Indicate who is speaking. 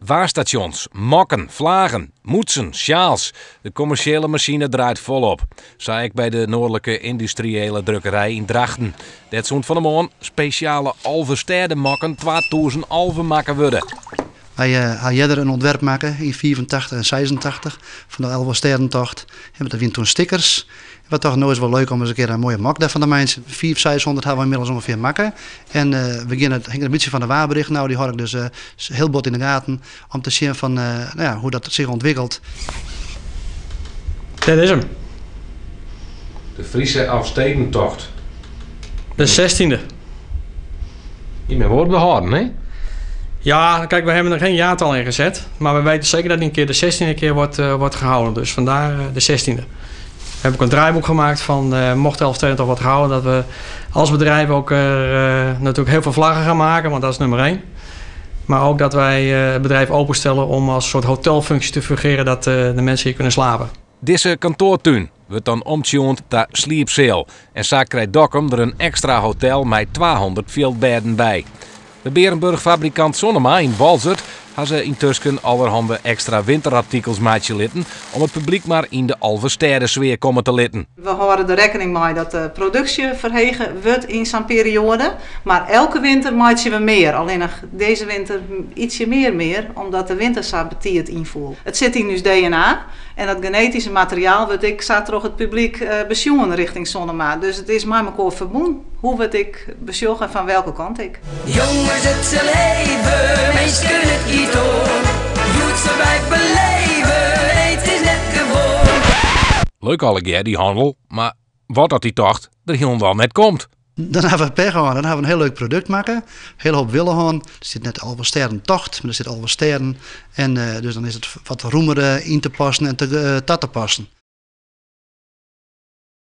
Speaker 1: Waarstasjons, mokken, flagen, mûtsen, sjaals. De kommersjele masine draait folop. Sa ek by de Noardlike Yndustriële Drukkerij yn Drachten, dêr't sûnt fan 'e moarn spesjale Alvestêdemokken 2011 makke wurde.
Speaker 2: Wy ha earder in ûntwerp makke yn 85 en 86 fan de Alvestêdentocht. En dat wiene toen stickers. Wy tochten, no is wol leuk om ris in kear in moaie mok dêrfan te meitsjen. Fiif, 600 ha we ynmiddels ûngefear makke. En we gean it hinget in bytsje fan de waarberichten ôf. Dy hâld ik dus hiel bot yn de gaten om te sjen fan no ja, hoe dat sich ûntwikkelt.
Speaker 3: Dêr is 'm.
Speaker 1: De Friese Elfstedentocht.
Speaker 3: De 16e.
Speaker 1: Je bent woord behouden, hè?
Speaker 3: Ja, kijk, we hebben er geen jaartal in gezet. Maar we weten zeker dat die een keer de 16e keer wordt gehouden. Dus vandaar de 16e. We hebben ook een draaiboek gemaakt van mocht de Elfstedentocht wordt gehouden, dat we als bedrijf ook natuurlijk heel veel vlaggen gaan maken, want dat is nummer 1. Maar ook dat wij het bedrijf openstellen om als soort hotelfunctie te fungeren, dat de mensen hier kunnen slapen.
Speaker 1: Dizze kantoartún wurdt dan omtsjoend ta sliepseal. En sa krijt Dokkum der in ekstra hotel mei 200 fjildbêden by. De Bearenburch-fabrikant Sonnema yn Boalsert ha se yntusken allerhande ekstra winterartikels meitsje litten om it publyk mar yn de Alvestêdesfear komme te litten.
Speaker 4: We hâlde der rekkening mei dat de produksje ferhege wurdt yn sa'n perioade, mar elke winter meitsje we mear. Allinnich dizze winter ytsje mear mear, omdat de winter sa betiid ynfoel. It sit yn ús DNA en dat genetyske materiaal wurdt ek sa troch it publyk besjoen rjochting Sonnema. Dus it is mei mekoar ferbûn, hoe we it ek besjogge en fan welke kant ek.
Speaker 5: Jonges, it sil even, minsken, it giet oan. Hjoed sille wy beleve, it is net gewoan.
Speaker 1: Leuk allegear, dy hannel, mar wat as dy tocht der hielendal net komt?
Speaker 2: Dan hawwe we pech hân. Dan hawwe we in hiel leuk produkt makke. Hiel hoop wille hân. Der stiet net Alvestêdentocht, mar der stiet Alvestêden. En dus dan is it wat rûmer yn te passen en ta te passen.